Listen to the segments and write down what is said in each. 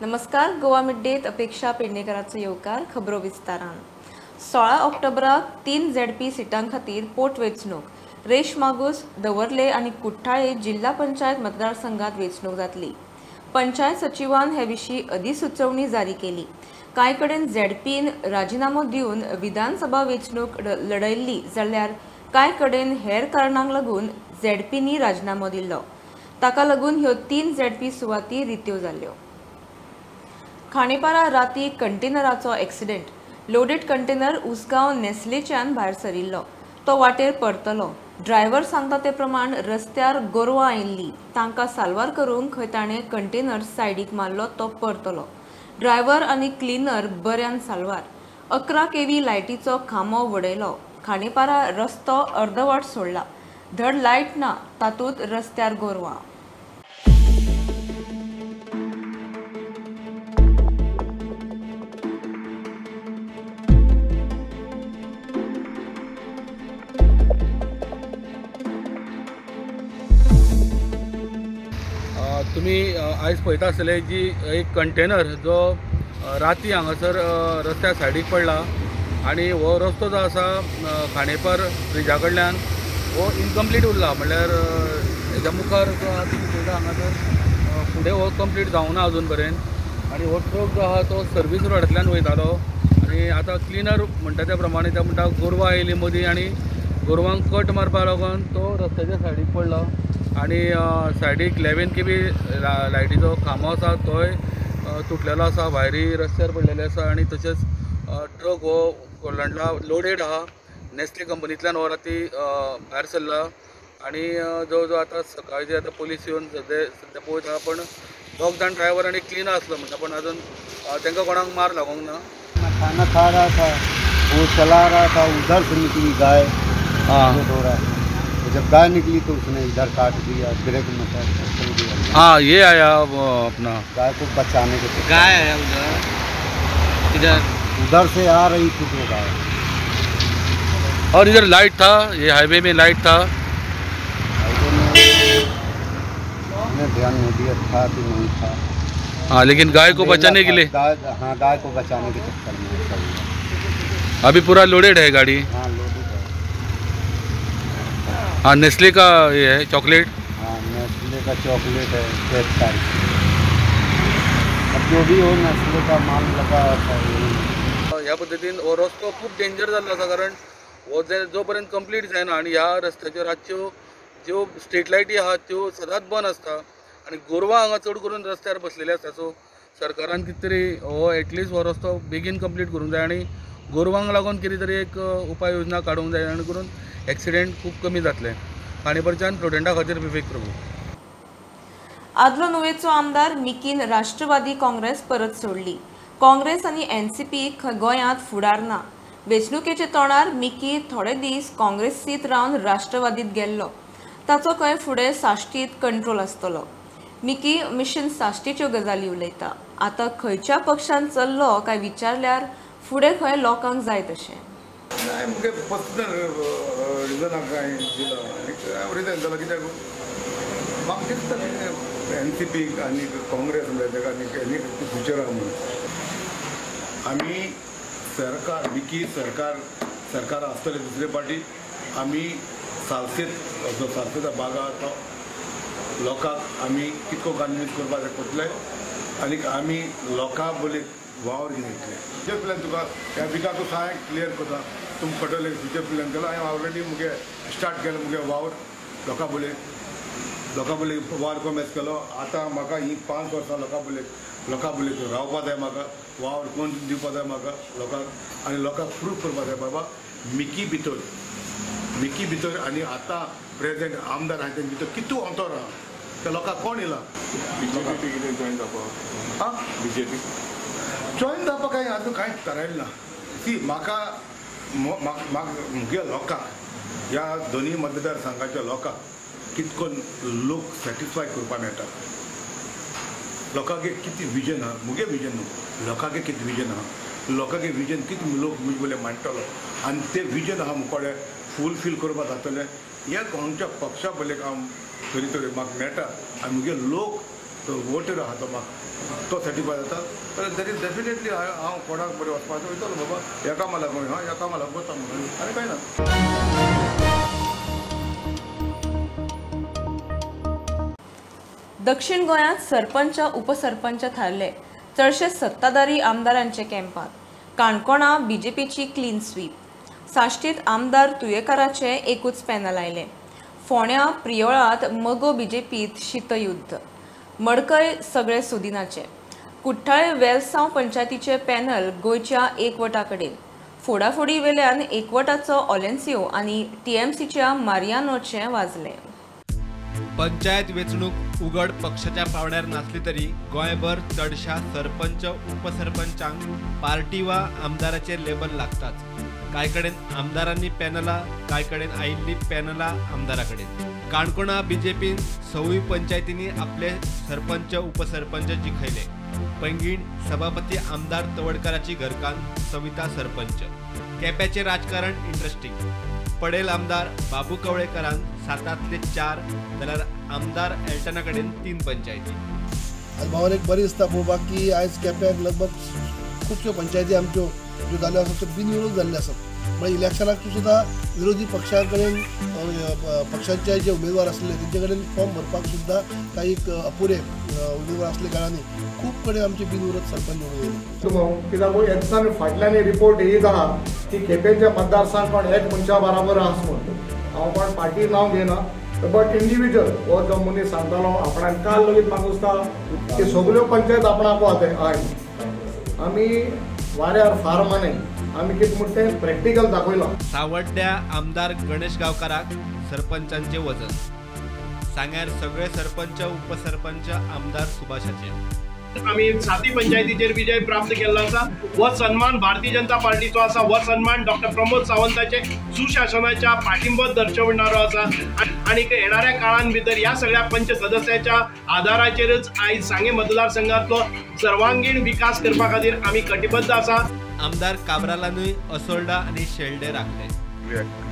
नमस्कार, गोवा मिड डेत अपेक्षा पेडणेकराचो येवकार. खबरो विस्तारान. 16 ऑक्टोबराक 3 झेडपी सिटां खातीर पोटवेंचणूक. रेश मागूस, दवर्ले आनी कुठ्ठाळे जिल्हा पंचायत मतदारसंघात वेंचणूक जातली. पंचायत सचिवान हे विशीं अधिसुचोवणी जारी केली. कांय कडेन झेडपीन राजिनामो दिवन विधानसभा वेंचणूक लढयल्ली जाल्यार कांय कडेन हेर कारणांक लागून झेडपींनी राजिनामो दिल्लो. ताका लागून ह्यो 3 झेडपी सुवाती रित्यो जाल्यो. खांडेपारा राती कंटेनराचो एक्सिडेंट. लोडेड कंटेनर उसगांव नेस्लेच्यान भायर सरिल्लो. तो वाटेर परतलो. ड्रायव्हर सांगता ते प्रमाण रस्त्यार गोरवां आयिल्ली. तांकां साल्वार करूंक खंय ताणें कंटेनर सायडीक मारलो, तो परतलो. ड्रायव्हर आनी क्लिनर बऱ्यान साल्वार. 11 केवी लायटीचो खांबो वडयलो. खांडेपारा रस्तो अर्दवाट सोडला. धड लायट ना, तातूंत रस्त्यार गोरवां. तुम्ही आयज पळयता आसतले जी एक कंटेनर जो राती हांगासर रस्त्या सायडीक पडला आनी हो रस्तो जो आसा खांडेपार ब्रिजा कडल्यान हो इनकम्प्लीट उरला. म्हणल्यार हेज्या मुखार जो आहा तुमी पळयता हांगासर फुडें हो कंप्लीट जावना अजून पर्यंत. आनी हो ट्रक जो आहा तो सर्वीस रोडांतल्यान वयतालो आनी आतां क्लिनर म्हणटा त्या प्रमाणे ते म्हणटा गोरवां आयली मदीं आनी गोरवांक कट मारपाक लागून तो रस्त्याच्या सायडीक पडलो आनी सायडीक 11 केबी लायटीचो खांबो आसा तोय तुटलेलो आसा, वायरी रस्त्यार पडलेले आसा. आनी तशेंच ट्रक हो कोलंडला लोडेड आहा, नेस्ले कंपनींतल्यान हो राती भायर सरला आनी जवळ जवळ आतां सकाळचे आतां पोलीस येवन सद्या पळयत आहा. पण 2 जाण ड्रायव्हर आनी क्लिनर आसलो म्हणटा, पण अजून तांकां कोणाक मार लागूंक ना. खाना खा रहा था, वो चला रहा था, उधर से निकली गाय. हाँ, हो रहा है. जब गाय निकली तो उसने इधर काट दिया, ब्रेक में चल दिया. हाँ, ये आया वो अपना गाय को बचाने के. गाय आया उधर, इधर उधर से आ रही थी वो गाय. और इधर लाइट था, ये हाईवे में लाइट था. हाईवे में ध्यान नहीं दिया था कि नहीं था. हाँ, लेकिन गाय को बचाने के लिए. गाय, हाँ, गाय को बचाने के चक्कर में ऐसा हुआ. अभी पूरा लोडेड है गाड़ी. हाँ, लोडेड है. हाँ, नेस्ले का ये है चॉकलेट. हाँ, नेस्ले का चॉकलेट है, केक टाइप. अब जो भी हो नेस्ले का माल लगा था. ह्या पद्दतीन हो रस्तो खूब डेंजर जाल्लो आसा, कारण हो जो पर्यंत कंप्लीट जायना आनी ह्या रस्त्याचेर रातच्यो ज्यो स्ट्रीट लायटी आहा त्यो सदांच बंद आसता आनी गोरवां हांगा चड करून रस्त्यार बसलेले आसता. सो सरकारान कितें तरी हो एटलिस्ट हो रस्तो बेगीन कंप्लीट करूंक जाय आनी गोरवांक लागून कितें तरी एक उपाय योजना काडूंक जाय आनी करून एक्सिडेंट खूब कमी जातले. खांडेपारच्यान प्रुडंटा खातीर विवेक प्रभू. आदलो नुवेचो आमदार मिकीन राष्ट्रवादी काँग्रेस परत सोडली. काँग्रेस आनी एनसीपी गोंयांत फुडार ना. वेंचणुकेचे तोंडार मिकी थोडे दीस काँग्रेसीत रावन राष्ट्रवादीत गेल्लो. ताचो खंय फुडें साश्टीत कंट्रोल आसतलो. मिकी मिशन साश्टीच्यो गजाली उलयता. आतां खंयच्या पक्षान चल्लो काय विचारल्यार फुडें खंय लोकांक जाय तशें. मुगे पर्सनल रिजनाक हांवें दिला आनी रिजन जालो कित्याक म्हाका दिसता एन सी पी आनी काँग्रेस म्हणल्यार ताका आनी फ्युचर आहा म्हणून. आमी सरकार मिकी सरकार सरकार आसतलें दुसरे पार्टी आमी सालसेत जो सालसेता बागा आसा तो लोकांक आमी कितको कन्विन्स करपाक जाय पडटलें आनी आमी लोकां बोले वावर घेवन येतले. फ्युचर प्लॅन तुका ह्या विकाक हांवें क्लियर करता तुमकां कळटलें फ्युचर प्लॅन केलो. हांवें ऑलरेडी मुगे स्टार्ट केलो मुगे वावर लोकां बोले लोकां बोले वावर कॉमेस केलो. आतां म्हाका ही 5 वर्सां लोकां बोले रावपा जाय, म्हाका वावर कोण दिवपा जाय म्हाका लोकांक आनी लोकांक प्रूफ करपा जाय बाबा मिकी भितर आनी आतां प्रेजेंट आमदार आहा तेंचे भितर कितू अंतर आहा त्या लोकांक कोण येयला. बीजेपी कितें जॉयन जावपाक? आं, बीजेपी जॉयन जावपाक कांय आजून कांय थारायलें ना. सी म्हाका मुगे लोकांक ह्या दोनूय मतदारसंघाच्या लोकांक कितको लोक सॅटिस्फाय करपाक मेळटा, लोकांक कितें विजन आहा, मुगे विजन न्हू, लोकांक कितें विजन आहा, लोकांक विजन कितें लोक मुजे बोले मांडटलो आनी तें विजन आहा मुकोडे फुलफील करपाक जातलें. ह्या गोंयच्या पक्षा बोले हांव तरी तरी म्हाका मेळटा आनी मुगे लोक तो वोटर आहा तो म्हाका तो सॅटिस्फाय जाता जाल्यार there is definitely हांव कोणाक बरें वचपाचो वयतलो बाबा ह्या कामा लागून हांव ह्या कामा लागून वता म्हणून आनी कांय ना. दक्षिण गोंयांत सरपंच उपसरपंच थारले चडशे सत्ताधारी आमदारांचे कॅम्पात. काणकोणा बीजेपीची क्लीन स्वीप. साश्टीत आमदार तुयेकाराचे एकूच पॅनल आयलें. फोंड्या प्रियोळांत मगो बीजेपीत शीतयुद्ध. मडकय सगळे सुदिनाचे. कुठ्ठाळे वेलसांव पंचायतीचे पॅनल गोंयच्या एकवटा कडेन. फोडाफोडी वेल्यान एकवटाचो ऑलेन्सियो आनी टीएमसीच्या मारियानोचे वाजले. पंचायत वेंचणूक उघड पक्षाच्या पावंड्यार नासली तरी गोंयभर चडशा सरपंच उपसरपंचांक पार्टी वा आमदाराचेर लेबल लागताच. कांय कडेन आमदारांनी पॅनलां, कांय कडेन आयिल्लीं पॅनलां आमदारा कडेन. काणकोणा बीजेपीन सवूय पंचायतींनी आपले सरपंच उपसरपंच जिखयले. पैंगीण सभापती आमदार तवडकाराची घरकान्न सविता सरपंच. केप्याचें राजकारण इंट्रस्टींग. पडेल आमदार बाबू कवळेकरान 7 4 जाल्यार आमदार एल्टना कडेन 3 पंचायती. आज भावान एक बरी दिसता पळोवपाक की आयज केप्याक लगभग खुबश्यो पंचायती आमच्यो ज्यो जाल्यो आसात त्यो बिनविरोध जाल्ल्यो आसात. म्हळ्यार इलेक्शनाक सुद्दां विरोधी पक्षा कडेन पक्षाचे जे उमेदवार आसले तेंचे कडेन फॉर्म भरपाक सुद्दां काही अपुरे उमेदवार असले कारणांनी खूब कडेन आमचे बिनविरोध सरपंच निवडून येयले. कित्याक येतना फाटल्यान रिपोर्ट येयत आहा की केपेंच्या मतदारसंघ कोण एक मनशा बराबर आसा म्हणून. हांव कोण पार्टी नांव घेयना बट इंडिविज्युअल हो जो मनीस सांगतालो आपणाक काल लेगीत म्हाका दिसता की सगल्यो पंचायत आपणाक आहाय. आमी वाऱ्यार फार माने आमी कितें म्हणटा तें प्रॅक्टिकल दाखयलां. सावड्ड्या आमदार गणेश गांवकाराक सरपंचांचें वजन. सांग्यार सगळे सरपंच उपसरपंच आमदार सुभाषाचे. आमी 7 पंचायतीचेर विजय प्राप्त केल्लो आसा. हो सन्मान भारतीय जनता पार्टीचो आसा. हो सन्मान डॉक्टर प्रमोद सावंताचे सुशासनाच्या पाठिंबो दर्शवणारो आसा. आनी येणाऱ्या काळान भितर ह्या सगळ्या पंच सदस्याच्या आधाराचेरच आयज सांगें मतदारसंघातलो सर्वांगीण विकास करपा खातीर आमी कटिबद्ध आसा. आमदार काब्रालानूय असोल्डा आनी शेल्डे राखले.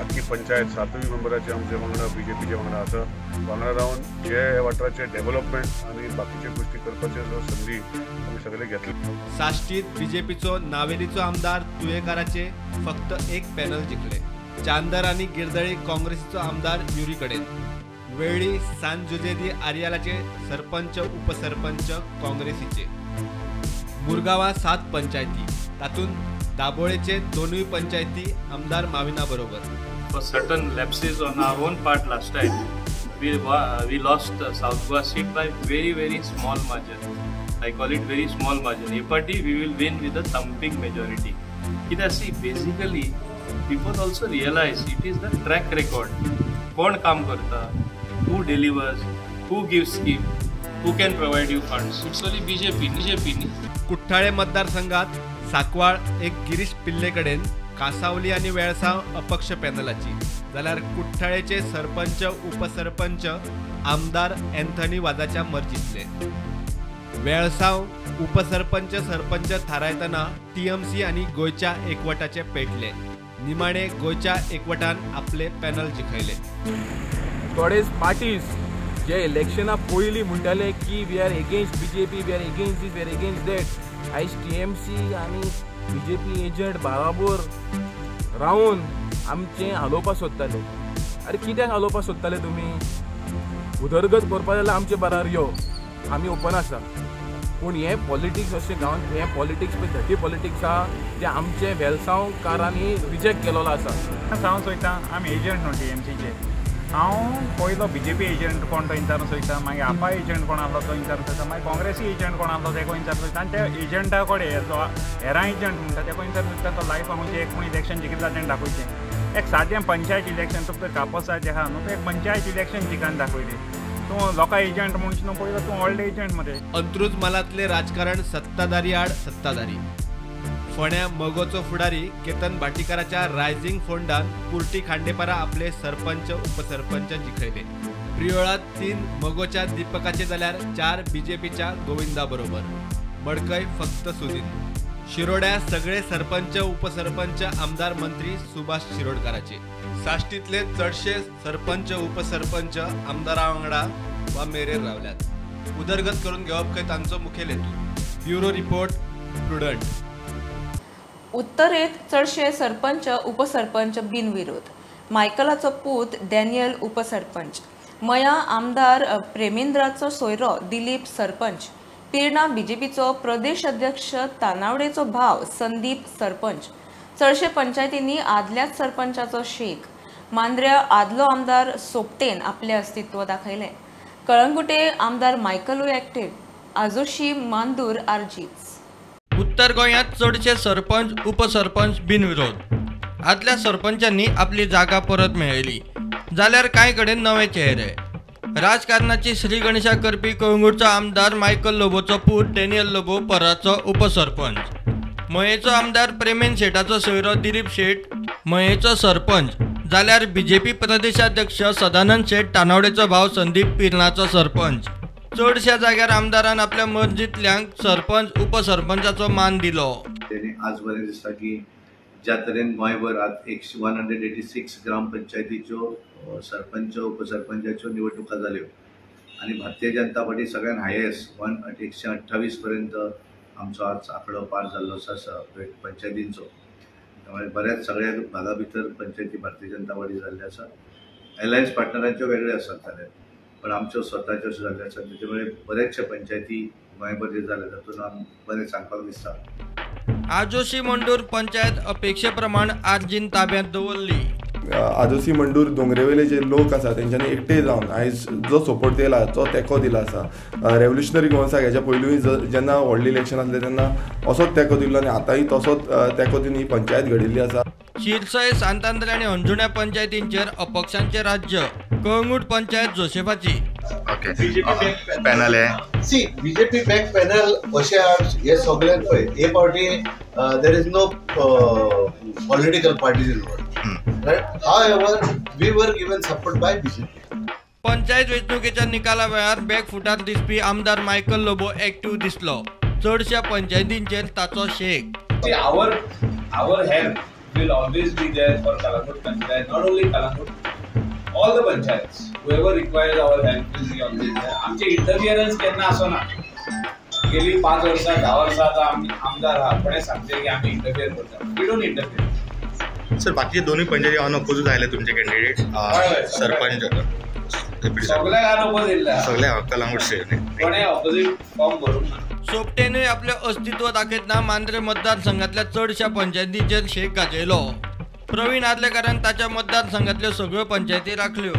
आख्खी पंचायत 7 मेंबराचे आमचे वांगडा बीजेपीचे वांगडा आसा. वांगडा रावन जे ह्या वाठाराचे डेव्हलपमेंट आनी बाकीचे गोश्टी करपाचे संदी आमी सगळे घेतले. साश्टीत बीजेपीचो नावेलीचो आमदार तुयेकाराचे फक्त 1 पॅनल जिखले. चांदर आनी गिरदळी काँग्रेसीचो आमदार युरी कडेन. वेळ्ळी सान जुजे दी आरियालाचे सरपंच उपसरपंच काँग्रेसीचे. मुरगांवां 7 पंचायती, तातूंत दाबोळेचे 2 पंचायती आमदार माविना बरोबर. For certain lapses on our own part last time, we lost South Goa seat by very very small margin. I call it very small margin. Epati we will win with a thumping majority. कित्याक see basically people also realize it is the track record. कोण काम करता, who delivers, who gives scheme, who can provide you funds. It's only BJP, BJP न्ही. कुठ्ठाळे मतदारसंघात सांकवाळ एक गिरीश पिल्ले कडेन, कासावली आनी वेळसांव अपक्ष पॅनलाची, जाल्यार कुठ्ठाळेचे सरपंच उपसरपंच आमदार एन्थनी वाजाच्या मर्जीतले. वेळसांव उपसरपंच सरपंच थारायतना टीएमसी आनी गोंयच्या एकवटाचे पेटले. निमाणे गोंयच्या एकवटान आपले पॅनल जिखयले. थोडेच पार्टीज जे इलेक्शना पयलीं म्हणटाले की we are against BJP, we are against this, we are against that, आयज टीएमसी आनी बीजेपी एजंट बराबर रावन आमचें हालोवपाक सोदताले. अरे कित्याक हालोवपाक सोदताले तुमी? उदरगत करपा जाल्यार आमचे बराबर यो, आमी ओपन आसा. पूण हें पॉलिटिक्स अशें गांवांत हें पॉलिटिक्स पळय धटी पॉलिटिक्स आहा तें आमचें वेलसांवकारांनी रिजेक्ट केलेलो आसा. हांव चोयता आमी एजंट न्हू टीएमसीचे. हांव पयलो बीजेपी एजंट कोण तो विचारून सोयता, मागीर आपा एजंट कोण आसलो तो विचारून सोयता, मागीर काँग्रेसी एजंट कोण आसलो तेका विचारून सोयता, आनी त्या एजंटा कडेन जो हेरां एजंट म्हणटा तेका विचारून सोयता तो लायफाक खंयचें एक पूण इलेक्शन जिखला तेणें दाखोवचें. एक सादें पंचायत इलेक्शन तुका तर कापोसाचें आहा न्हू, एक पंचायत इलेक्शन जिखून दाखयलें. तूं लोकां एजंट म्हूण न्हू पयलो तूं व्हडले एजंट मरे. अंत्रुज म्हालांतलें राजकारण सत्ताधारी आड सत्ताधारी. फोंड्या मगोचो फुडारी केतन भाटीकाराच्या रायझिंग फोंडान कुर्टी खांडेपारा आपले सरपंच उपसरपंच जिखयले. प्रियोळात 3 मगोच्या दीपकाचे जाल्यार 4 बीजेपीच्या गोविंदा बरोबर. मडकय फक्त सुदीन. शिरोड्या सगळे सरपंच उपसरपंच आमदार मंत्री सुभाष शिरोडकाराचे. साश्टीतले चडशे सरपंच उपसरपंच आमदारा वांगडा वा मेरेर रावल्यात. उदरगत करून घेवप खंय तांचो मुखेल हेतू. Bureau report, Prudent. उत्तरेत चडशे सरपंच उपसरपंच बिनविरोध. मायकलाचो पूत डॅनियल उपसरपंच, मया आमदार प्रेमेंद्राचो सोयरो दिलीप सरपंच, पिर्णा बीजेपीचो प्रदेश अध्यक्ष तानावडेचो भाव संदीप सरपंच. चडशे पंचायतींनी आदल्याच सरपंचाचो शेक. मांद्र्या आदलो आमदार सोपटेन आपलें अस्तित्व दाखयलें. कळंगुटे आमदार मायकलूय ऍक्टिव्ह. आजोशी मांदूर आरजीच. उत्तर गोंयांत चडशे सरपंच उपसरपंच बिनविरोध. आदल्या सरपंचांनी आपली जागा परत मेळयली, जाल्यार कांय कडेन नवे चेहरे. राजकारणाची श्रीगणेशा करपी कळंगूटचो आमदार मायकल लोबोचो पूत डॅनियल लोबो पराचो उपसरपंच, मयेचो आमदार प्रेमेन शेटाचो सोयरो दिलीप शेट मयेचो सरपंच, जाल्यार बीजेपी प्रदेशाध्यक्ष सदानंद शेट तानावडेचो भाव संदीप पिर्णाचो सरपंच. चडश्या जाग्यार आमदारान आपल्या मर्जींतल्यांक सरपंच उपसरपंचाचो मान दिलो. आज बरें दिसता की ज्या तरेन गोंयभर आज 186 ग्रामपंचायतीच्यो सरपंच उपसरपंचाच्यो निवडणुका जाल्यो आनी भारतीय जनता पार्टी सगळ्यान हायेस्ट 128 पर्यंत आमचो आज आंकडो पार जाल्लो आसा पंचायतींचो. त्यामुळे बऱ्याच सगळ्या भागा भितर पंचायती भारतीय जनता पार्टी जाल्ली आसा. अलायन्स पार्टनरांच्यो वेगळे आसात जाल्यार, पण आमच्यो स्वताच्यो अश्यो जाल्ल्यो आसात. तेचे बऱ्याचशा पंचायती गोंयभर जे जाले तातूंत आमी बरें सांगपाक दिसता. आजोशी मंडूर पंचायत अपेक्षे प्रमाण आरजीन ताब्यात दवरली. आजोसी मंडूर दोंगरेवेले जे लोक आसा तेंच्यांनी एकटे जावन आयज जो सपोर्ट दिला, जो तेंको दिला आसा रेव्होल्युशनरी गोवन्साक, हेच्या पयलूय जेन्ना व्हडलें इलेक्शन आसलें तेन्ना असोच तेंको दिल्लो आनी आतांय तसोच तेंको दिवन ही पंचायत घडिल्ली आसा. शिरसय, सांतांद्रे आनी अंजुण्या पंचायतींचेर अपक्षांचें राज्य. कळंगूट पंचायत जोसेफाची. पॅनल आहे सी बीजेपी बॅक पॅनल अशें हे सगळे पळय हे फावटी there is no political parties involved, right? However we were given support by BJP. Panchayat वेंचणुकेच्या निकाला वेळार बॅक फुटार दिसपी आमदार मायकल लोबो एक्टिव्ह दिसलो. चडश्या पंचायतींचेर ताचो शेक. Our help will always be there for Calangute panchayat, not only Calangute, all the panchayats, whoever requires our help will be always there. आमचे इंटरफियरन्स केन्ना आसना. गेली 5 वर्सां 10 वर्सां आतां आमी आमदार आहा, कोणें सांगचें की आमी इंटरफियर करता. We don't interfere. Sir, बाकीचे दोनूय पंचायती अनअपोजूच आयले तुमचे कॅन्डिडेट सरपंच सगळ्याक अनअपोज येयल्ले, सगळे कलंगूट कोणें ऑपोजीट फॉर्म भरूंक ना. सोपटेनूय आपलें अस्तित्व दाखयतना मांद्रे मतदारसंघातल्या चडश्या पंचायतींचेर शेक गाजयलो. प्रवीण आर्लेकारान ताच्या मतदारसंघातल्यो सगळ्यो पंचायती राखल्यो.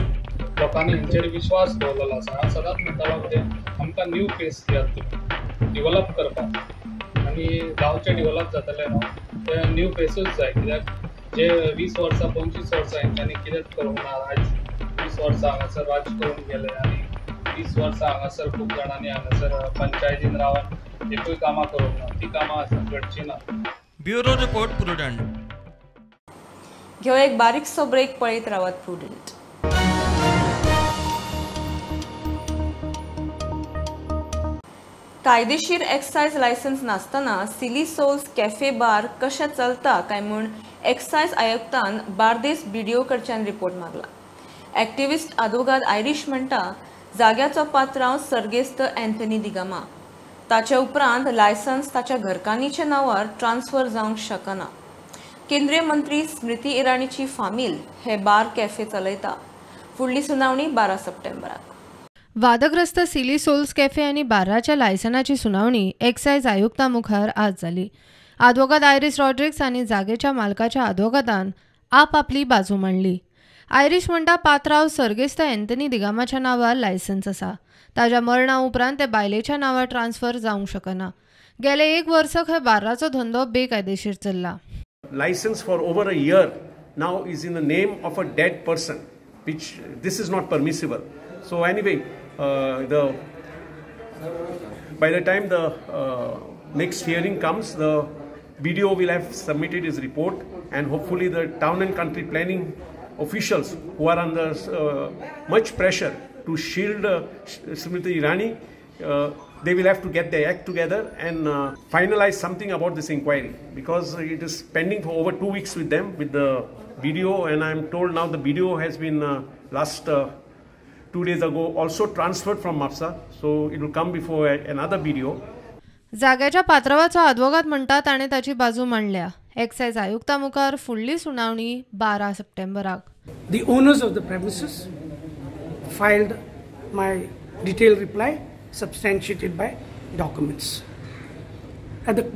लोकांनी हेंचेर विश्वास दवरलेलो आसा. हांव सदांच म्हणटालो कितें आमकां न्यू फेस दियात तुमी डिवलप करपाक, आनी गांवचें डिवलप जातलें न्हू तें न्यू फेसूच जाय. कित्याक जे 20 वर्सां 25 वर्सां हेंच्यांनी कितेंच करूंक ना. आयज 20 वर्सां हांगासर राज करून गेले आनी 20 वर्सां हांगासर खूब जाणांनी हांगासर पंचायतीन रावन एकूय कामां करूंक ना, ती कामां घडचीं ना. Bureau report, Prudent. घेवया एक बारीकसो ब्रेक, पळयत रावात प्रुडंट. कायदेशीर एक्सायज लायसन्स नासतना सिली सोल्स कॅफे बार कशें चलता काय म्हूण एक्सायज आयुक्तान बार्देस बीडीओ कडच्यान रिपोर्ट मागला. ॲक्टिव्हिस्ट आदवोगाद आयरीश म्हणटा जाग्याचो पात्रांव सर्गेस्त अँथनी दिगामा, ताचे उपरांत लायसन्स ताच्या घरकान्नीच्या नांवार ट्रान्सफर जावंक शकना. केंद्रीय मंत्री स्मृती इराणीची फामील हे बार कॅफे चलयता. फुडली सुनावणी 12 सप्टेंबराक. वादग्रस्त सिली सोल्स कॅफे आनी बार्राच्या लायसनाची सुनावणी एक्सायज आयुक्ता मुखार आज जाली. आदवोगाद आयरीस रॉड्रिक्स आनी जागेच्या मालकाच्या आदवोगादान आपआपली बाजू मांडली. आयरीश म्हणटा पात्राव सर्गेस्त अँथनी दिगामाच्या नांवार लायसन्स आसा, ताज्या मरणा उपरांत ते बायलेच्या नांवार ट्रान्सफर जावंक शकना. गेले 1 वर्स खंय बार्राचो धंदो बेकायदेशीर चल्ला. License for over a year now is in the name of a dead person, which this is not permissible. So anyway, by the time the next hearing comes, the BDO will have submitted his report, and hopefully the town and country planning officials who are under much pressure to shield Smriti Irani, they will have to get their act together and finalize something about this inquiry, because it is pending for over 2 weeks with them, with the BDO, and I am told now the BDO has been last 2 days ago also transferred from Mapsa, so it will come before another BDO. जाग्याच्या पात्रवाचो आदवोगाद म्हणटा ताणें ताची बाजू मांडल्या. Excise Ayukta मुखार फुडली सुनावणी 12 सप्टेंबराक. The owners of the premises filed my detailed reply substantiated by documents.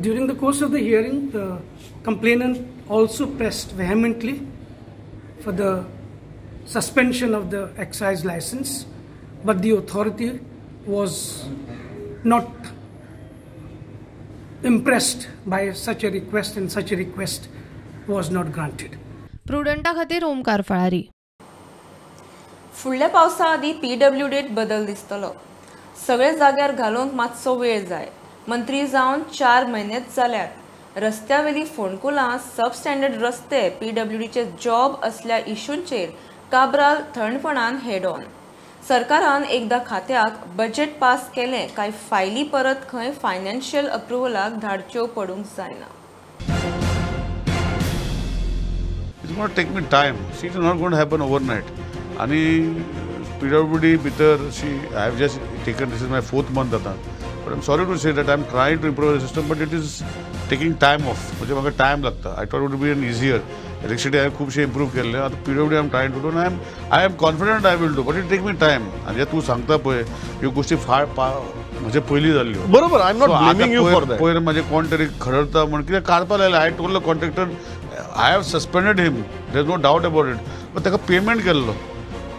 During the course of the hearing, the complainant also pressed vehemently for the suspension of the excise license, but the authority was not impressed by such a request, and such a request was not granted. प्रुडंटा खातीर ओमकार फळारी. फुडल्या पावसा आदीं पीडब्ल्यूडीत बदल दिसतलो. सगळे जाग्यार घालूंक मातसो वेळ जाय. मंत्री जावन 4 म्हयनेच जाल्यात. रस्त्यावेली फोंडकुलां, सबस्टँडर्ड रस्ते, पीडब्ल्यूडीचे जॉब असल्या इशूंचेर काब्राल थंडपणान हेड ऑन. सरकारान एकदा खात्याक बजेट पास केलें काय फायली परत खंय फायनान्शियल अप्रुव्हलाक धाडच्यो पडूंक जायना. It's going to take me time. See, it's not going to happen overnight. आणि पीडब्ल्यूडी भितर, see, I have just taken, this is my 4th month आतां. But I am sorry to say that I am trying to improve the system, but it is taking time off. म्हणजे म्हाका time लागता. I thought would be an easier. Electricity हांवें खुबशें improve केल्लें, आतां PWD I am trying to do, I am confident I will do, but it take me time. आनी तूं सांगता पळय ह्यो गोश्टी फार म्हजे पयलीं जाल्ल्यो. बरोबर, I am not blaming you for that. पयर म्हाजे कोण तरी खडरता म्हण कितें काडपा लायलें. I told the contractor I have suspended him, there is no doubt about it, but ताका पेमेंट केल्लो.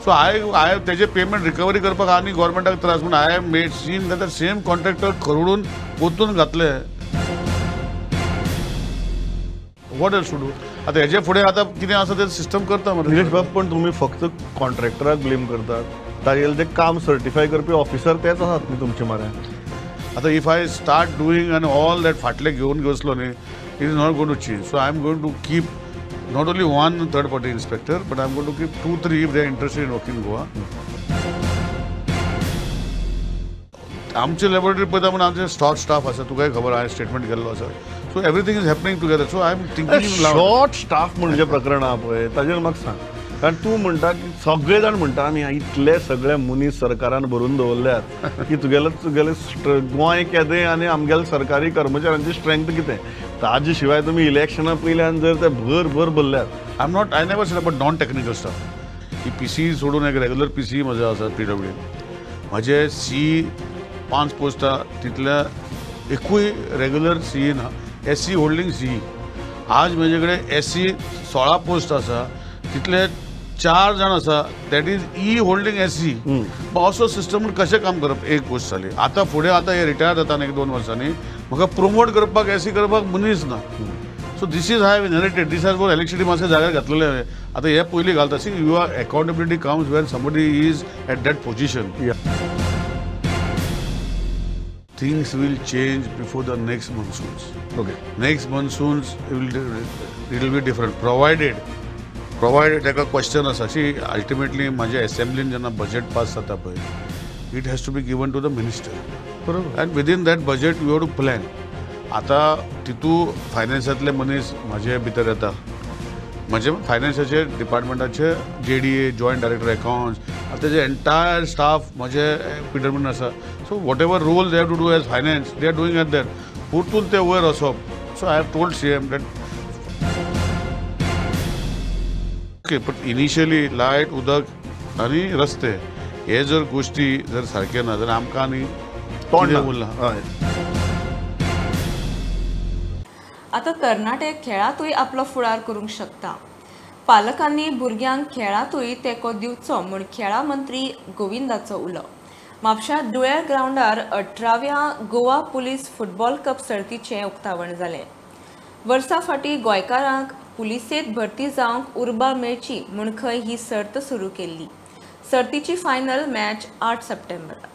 सो I तेजे पेमेंट रिकवरी करपाक आनी गोवोरमेंटाक त्रास म्हूण I have made seen that the same contractor खरडून पोतून घातले. What else to do? आतां हेजे फुडें आतां कितें आसा तें सिस्टम करता मरे. निलेश बाब, पण तुमी फक्त कॉन्ट्रॅक्टराक ब्लेम करतात, ताजेर ते काम सर्टिफाय करपी ऑफिसर तेच आसात न्ही तुमचे मऱ्यान. आतां if I start doing आनी ऑल that फाटले घेवन बसलो न्ही, it is not going to change. So I am going to keep not only one third party inspector, but I am going to keep 2-3 if they are interested in working Goa. आमचे laboratory पळयता म्हूण आमचे short staff आसा, तुकाय खबर, हांवें statement केल्लो आसा. So everything is happening together. So I am thinking short staff म्हणजे प्रकरण आहा पळय ताजेर म्हाका सांग, कारण तूं म्हणटा की सगळे जाण म्हणटा आमी इतले सगळे मनीस सरकारान भरून दवरल्यात की तुगेले तुगेले गोंय केदें आनी आमगेले सरकारी कर्मचाऱ्यांची स्ट्रेंथ कितें, ताजे शिवाय तुमी इलेक्शना पयल्यान जर ते भर भर भरल्यात. I am not, I never said about non technical staff. He P C सोडून एक रेगुलर पी सी म्हजो आसा पीडब्ल्यूडी. म्हजे सी 5 पोस्टां तितल्या एकूय रेगुलर सी ना, एस सी होल्डींग सी. आज म्हजे कडेन एस सी 16 पोस्ट आसा, तितले 4 जाण आसा, that is E holding S C. असो सिस्टम कशें काम करप एक गोश्ट जाली. आतां फुडें आतां हे रिटायर जाता आनी 1-2 वर्सांनी म्हाका प्रोमोट करपाक एस सी करपाक मनीस ना. So this is I have inherited, this has for electricity मातशें जाग्यार घातलेलें हांवें. आतां हे पयलीं घालता. See, you are accountability comes when somebody is at that position. Things will change before the next monsoons. Okay. Next monsoons it will be different. Provided ताका question आसा. सी, अल्टिमेटली म्हाज्या एसेंब्लीन जेन्ना बजेट पास जाता पळय, it has to be given to the minister. बरोबर. And within that budget you have to plan. आतां तितू फायनान्सांतले मनीस म्हाजे भितर येता, म्हजे फायनान्साचे डिपार्टमेंटाचे J D A, joint director accounts, आतां तेजे एंटायर स्टाफ म्हजे पीडब्ल्यूडीन आसा. So whatever role they have to do as finance, they are doing at that. परतून ते वयर वचप. So I have told C M that okay, but initially light, उदक आनी रस्ते हे जर गोश्टी जर सारके ना जाल्यार आमकां आनी तोंड कितें उरलां. हय. आतां तरणाटे खेळांतूय आपलो फुडार करूंक शकता. पालकांनी भुरग्यांक खेळांतूय तेंको दिवचो म्हूण खेळां मंत्री गोविंदाचो उलो. म्हापश्या दुळ्या ग्रावंडार 18व्या गोवा पुलीस फुटबॉल कप सर्तीचें उक्तावण जालें. वर्सा फाटीं गोंयकारांक पुलिसेंत भरती जावंक उर्बा मेळची म्हूण खंय ही सर्त सुरू केल्ली. सर्तीची फायनल मॅच 8 सप्टेंबराक.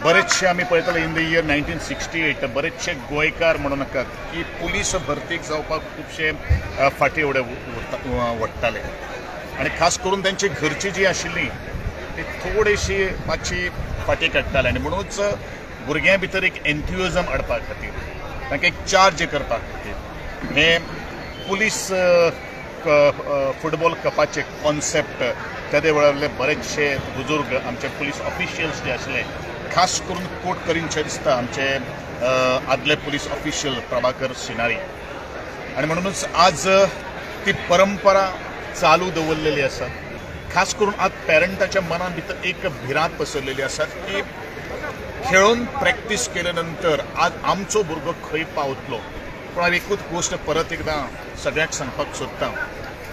बरेचशे आमी पळयतले इन the year 1968 बरेचशे गोंयकार म्हणू नाकात की पुलीस भरतीक जावपाक खुबशे फाटीं वडटाले आनी खास करून तांची घरची जी आशिल्ली ती थोडीशी मातशी फाटीं काडटाले आनी म्हणूच भुरग्यां भितर एक एन्थुजियाझम हाडपा खातीर तांकां एक चार्ज करपा खातीर हें पुलीस फुटबॉल कपाचें कॉन्सेप्ट तेदे वेळार बरेचशे बुजुर्ग आमचे पुलीस ऑफिशियल्स जे आसले, खास करून कोट करीनशें दिसता आमचे आदले पुलीस ऑफिशियल प्रभाकर सिनारी. आनी म्हणूनच आज ती परंपरा चालू दवरलेली आसा. खास करून आज पेरंटाच्या मनान भितर एक भिरांत पसरलेली आसा की खेळून प्रॅक्टीस केले नंतर आज आमचो भुरगो खंय पावतलो. पूण हांव एकूच गोश्ट परत एकदां सगळ्यांक सांगपाक सोदता,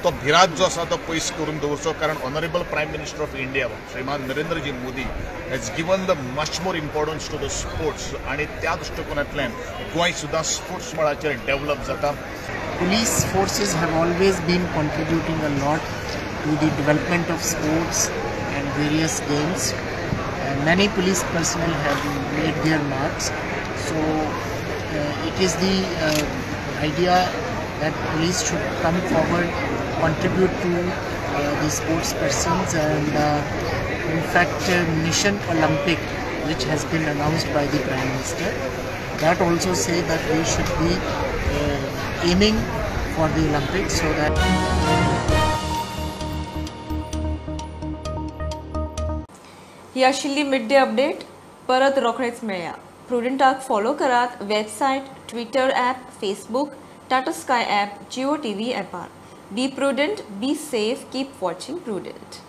तो भिरांत जो आसा तो पयस करून दवरचो, कारण honourable prime minister of India Shriman Narendraji Modi has given the much more importance to the sports. आनी त्या दृश्टिकोनांतल्यान गोंय सुद्दां स्पोर्ट्स मळाचेर डेव्हलप जाता. Police forces have always been contributing a lot to the development of sports and various games. Many police personnel have made their marks. So it is the idea that police should come forward, contribute to the sports persons, and in fact Mission Olympic, which has been announced by the Prime Minister, that also say that we should be aiming for the Olympics, so that. ही आशिल्ली mid day update. परत रोखडेच मेळया. प्रुडंटाक follow करात website, Twitter app, Facebook, Tata Sky app, Jio TV ॲपार. Be prudent, be safe, keep watching Prudent.